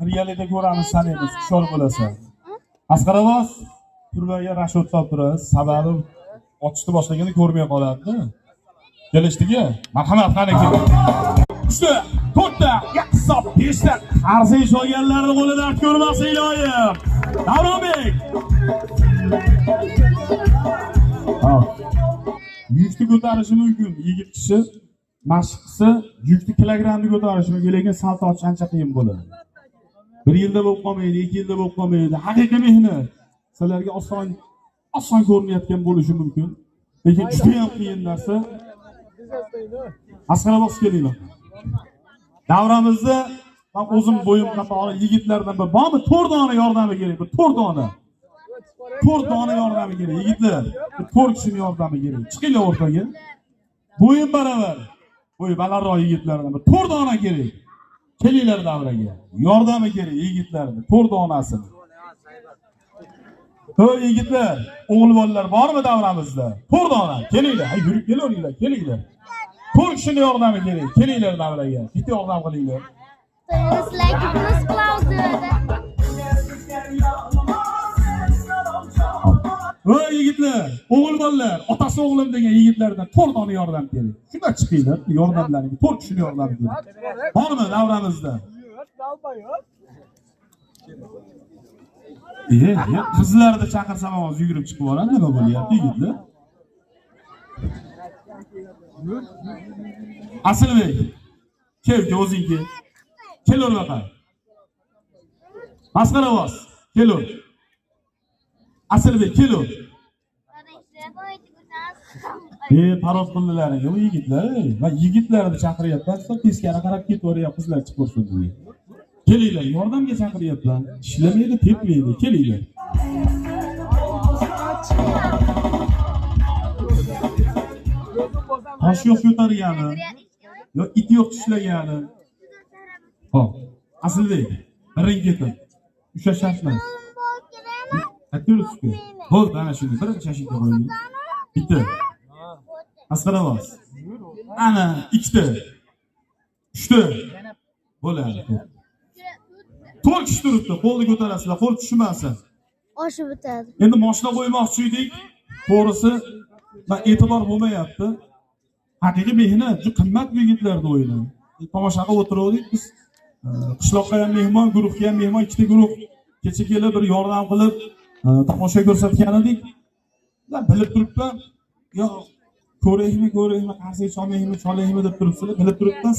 Birgalikda ko'ramiz, sanaymiz, hushyor bo'lasan. Asqaravoz turbaga rashod solib turasiz. Sababi otishni boshlaganda ko'rmay qoladi. Kelishdiki? Marhamat, qani keling. 3 ta, 4 ta, hisob 5 ta. Qarshi olganlarni qo'li dard ko'rmasin iloyim. Davronbek. Yukni ko'tarishi mumkin yigit kishi. Mashq qilsa, yukni kilogrammni ko'tarishi mumkin, lekin salto otish ancha qiyin bo'ladi. 1 yilda bo'lib qolmaydi, 2 yilda bo'lib qolmaydi. Haqiqiy mehnat. Sizlarga oson ko'rinayotgan bo'lishi mumkin, lekin juda ham qiyin narsa. Asqaravoz kelinglar. Davramizda men o'zim bo'yim qatori yigitlardan bir bormi? 4 dona yordami kerak, bir 4 dona. 4 dona yordami kerak yigitlar. Bir 4 kishining yordami kerak. Chiqinglar o'rtaga. Bo'yim barobar. Bo'yi balandroq yigitlardan bir 4 dona kerak. Kelinglar davraga. Yordami kerak yigitlarni, 4 donasini. Hoy yigitlar, o'g'il bolalar bormi davramizda? 4 dona. Kelinglar, hay yurib kelaveringlar, kelinglar. 4 kishining yordami kerak. Kelinglar davraga. Bitta yordam qilinglar. Voy yigitlar, o'g'il bolalar, otasi o'g'lim degan yigitlardan 4 dona yordam kerak. Shunda chiqinglar, yordamlaringga 4 kishining yordami kerak. Bormi davramizda? Qizlarni chaqirsam hozir yugurib chiqib boradi, nima bo'lyapti yigitlar? Asilbek, kel, o'zing kel. Kel o'rbaqa. Masqaravoz, kel. Asilbek, kel. Parod qildilaring, bu yigitlar. Men yigitlarni chaqiryapman, teskari qarab ketaveryapti, qizlar chiqib ko'rsin degan. Kelinglar, yordamga chaqiryapman. Ishlamaydi, tepmaydi. Kelinglar. Tosh yo'q ko'targani, yo it yo'q tishlagani. Xo'p, Asilbek, biring ketin. Ushlash shart emas. Aytib. Bo'ldi, ana shuni birinchi shashlikka qo'ying. Bitta. Asqaravoz. Ana ikkita. Uchta. Bo'ladi. 4 kishi turibdi, qo'lni ko'tarasizlar, qo'l tushmasin. Oshib o'tadi. Endi mashina qo'ymoqchi edik. To'g'risi, e'tibor bo'lmayapti. Haqiqiy mehnat, juda qimmat yigitlarning o'yini. Tomosha qilib o'tirdik biz. Qishloqqa ham mehmon, guruhga ham mehmon, ikkita guruh kecha kelib bir yordam qilib tomosha ko'rsatgan edik. Bilib turibman, yo ko'raymi, ko'raymi, qarsak cholmaymi, cholaymi deb turibsizlar, bilib turibman.